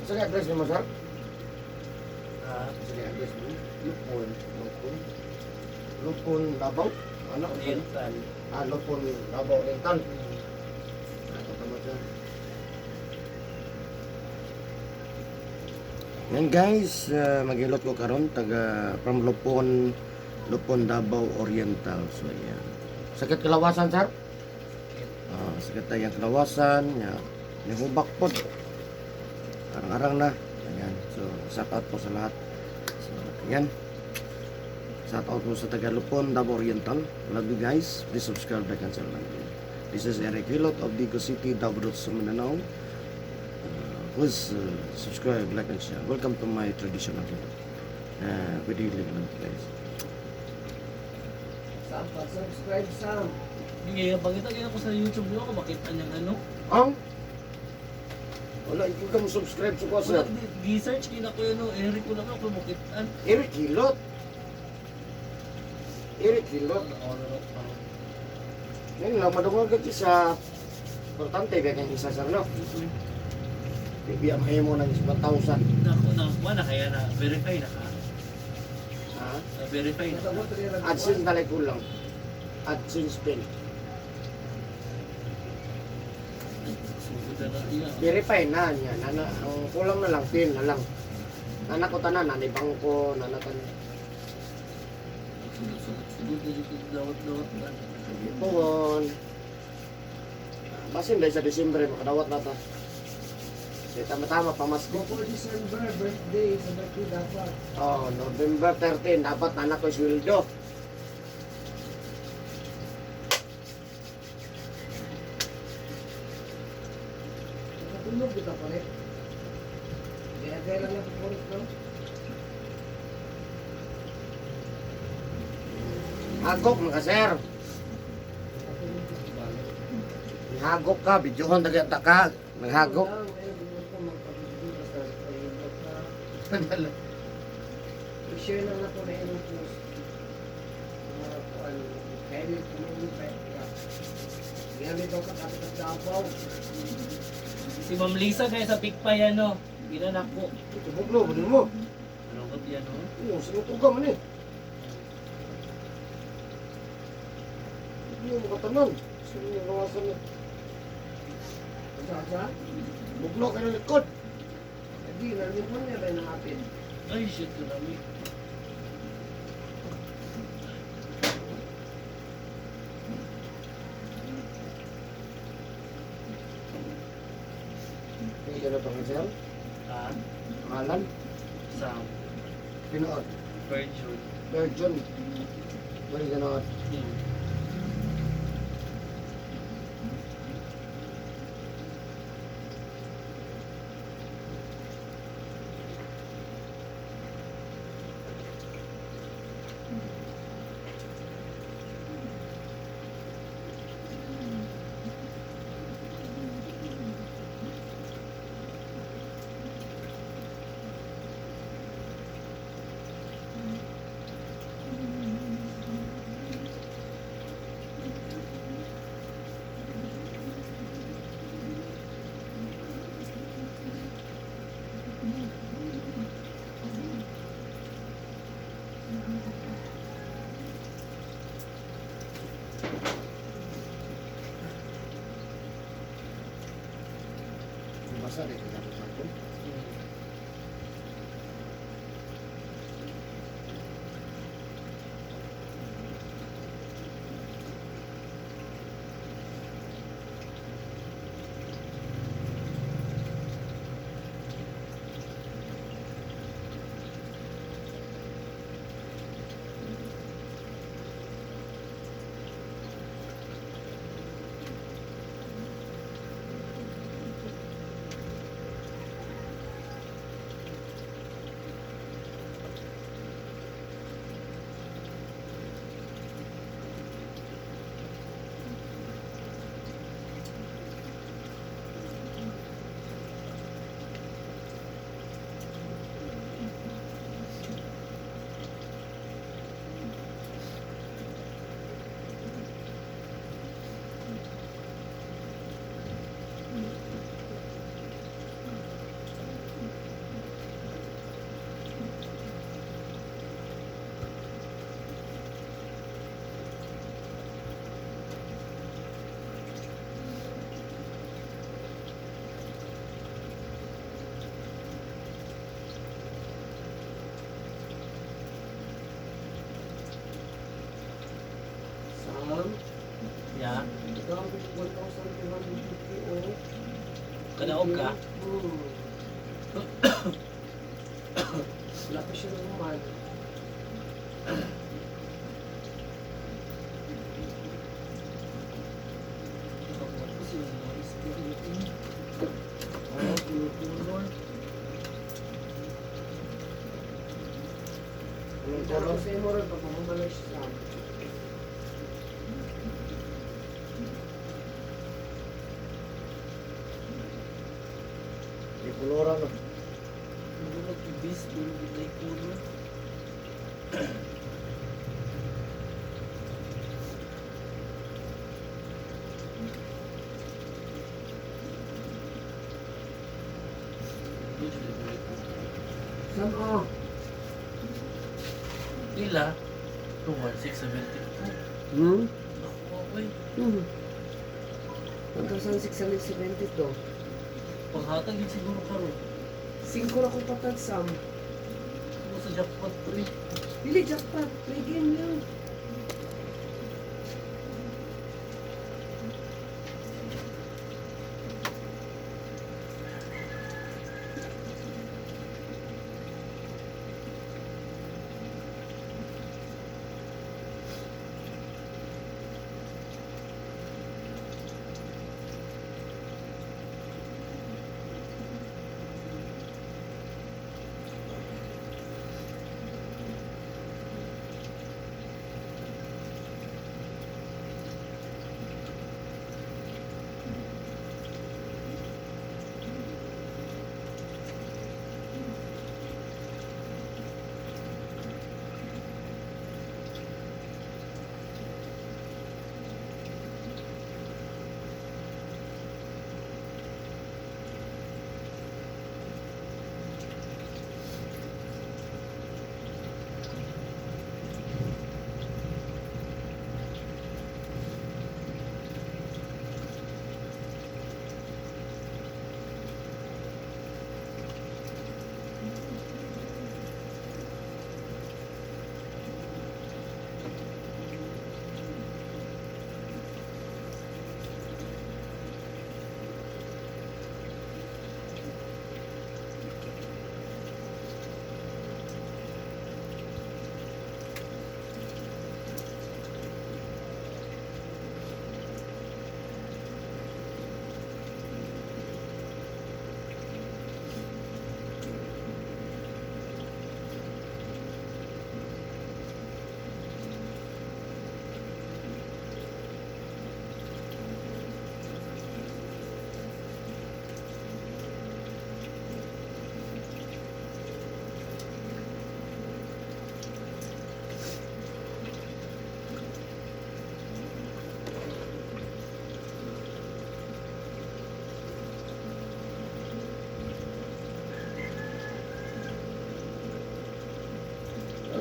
Sa address nimo, sir? Ha? Sa address mo? Lupon. Lupon. Lupon, Davao? Ano? Oriental. Ah, Lupon, Davao Oriental. Ito tama dyan. Yan guys, maghilot ko karon taga from Lupon, Lupon Davao Oriental. So ayan. Sakit kalawasan, sir? Ah, sakit tayong kalawasan, ya. Nihubak po. Arang-arang na. Ayan. So, shout out po sa lahat. So, ayan. Shout out po sa taga Lupon, Davao Oriental. Love you guys. Please subscribe, like, and share lang. This is Eric Hilot of Digo City, Davao del Sur, Mindanao. Please subscribe, like, and share. Welcome to my traditional hilot. With healing lang, guys. Sam, pa-subscribe, Sam. Hindi kaya pagkita kaya ko sa YouTube nyo ako makita niyang ano. Ang? Wala, ikaw ka mo subscribe sa ko, Wala, sir. di-search kina ko yun, no. Eric ko lang ako makitaan. Eric Hilot. Eric Hilot. Ngayon lang, madungog ka sa importante, kaya kang isa, sir, no? Bibi, ang mo ng 1,000. Nako, na, wala kaya na, verify na ka. Ha? Na-verify na ka. AdSense na lang kulang. AdSense pin. Sugod na na iya. Verify na niya. Nana, ang kulang na lang, pin na lang. Nana ko tanan, nani bangko, nana tanan. Sugod, sugod, sugod na dito, dawat, dawat na. Tuon. Basin dahil sa Disyembre, makadawat na ta. Kasi tama-tama, pamasko. Before December, birthday, sa birthday dapat. Oh, November 13, dapat nanak ko sweldo. Nakatulog kita pa rin. Gaya-gaya lang yung pupulit, no? Hagok mga sir. Nakatulog kita ba? Hagok ka, videohon ta ka. Naghagok. Lang, eh, hindi ko magpabigyo basta pahilot na. I-share lang na ko na yung post. Mga kuan, kaya ko may ka. Ginamit daw ka kapit at Davao. Si Ma'am Lisa kaya sa Pigpay ano, ginanak ko. Ito buglo, ano mo? Ano ko yan, no? Oo, sinutuga man eh. Hindi mo katanan. Sino yung nawasan niya? Sa sa? Buglo kayo ng likod. Hindi, namin mo niya ba nangapit? Ay, shit, karami. Hindi ka na itong sir. Ha? Pangalan? Sam, Pinood. Virgin. Virgin. Wala ka na. Basa rin ka na ako. Kadaog ka? Hmm. Wala pa siya naman. Nakabuhat ko sila mga isda. Ano? Color. Anong Pero color? sa imo ron, pag mahumalay siya sa amin. Di koloran no. Murag ibis, pero di color. Sam, oh. Ila, 21672. Hmm? Nakuha ko eh. 1,672. Panghatag yun siguro karon. Singko na kong patag, Sam. Ano sa jackpot pre? Dili, jackpot. Play game lang.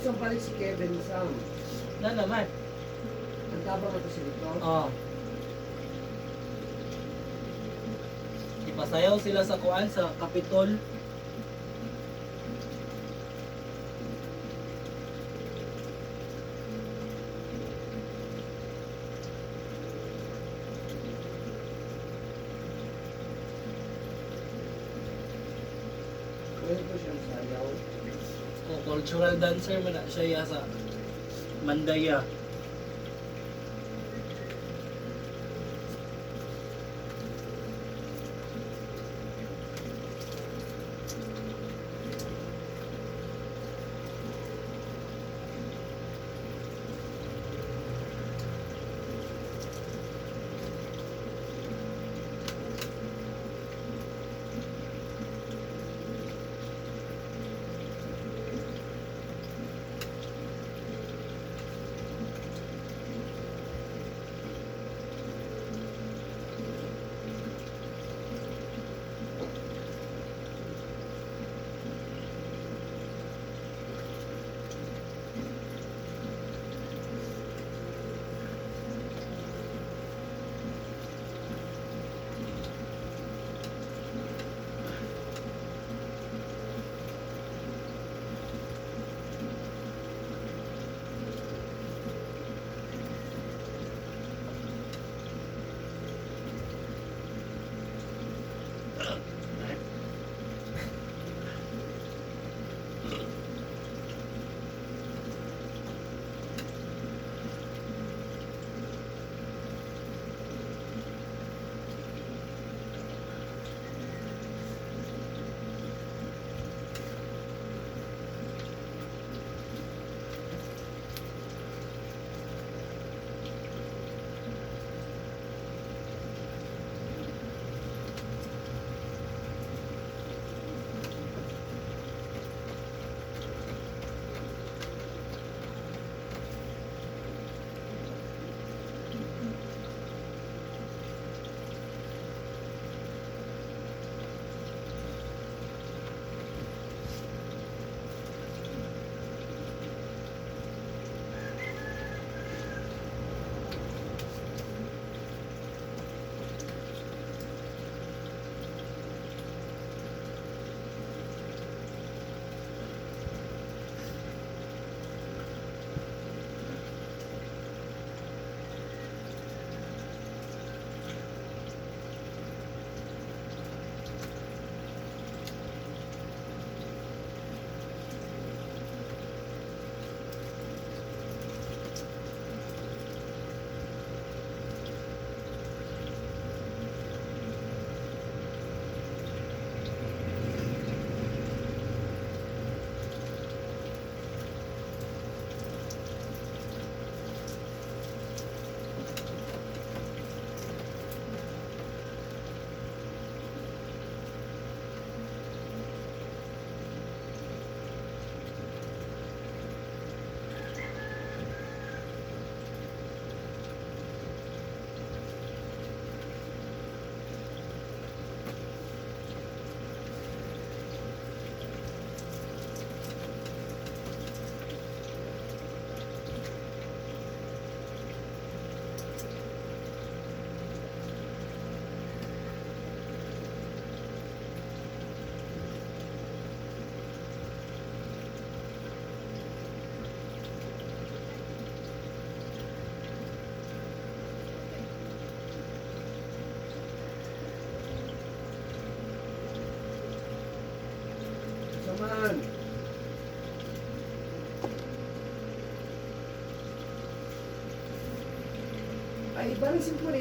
Saan pala si Kevin, Sam? Na naman. Ang tabang na to si Rito. Oh. Ipasayaw sila sa kuan sa Kapitol. Ngayon ko siyang sayaw. O cultural dancer man na siya ya sa Mandaya. Man. Ay, parang simple eh.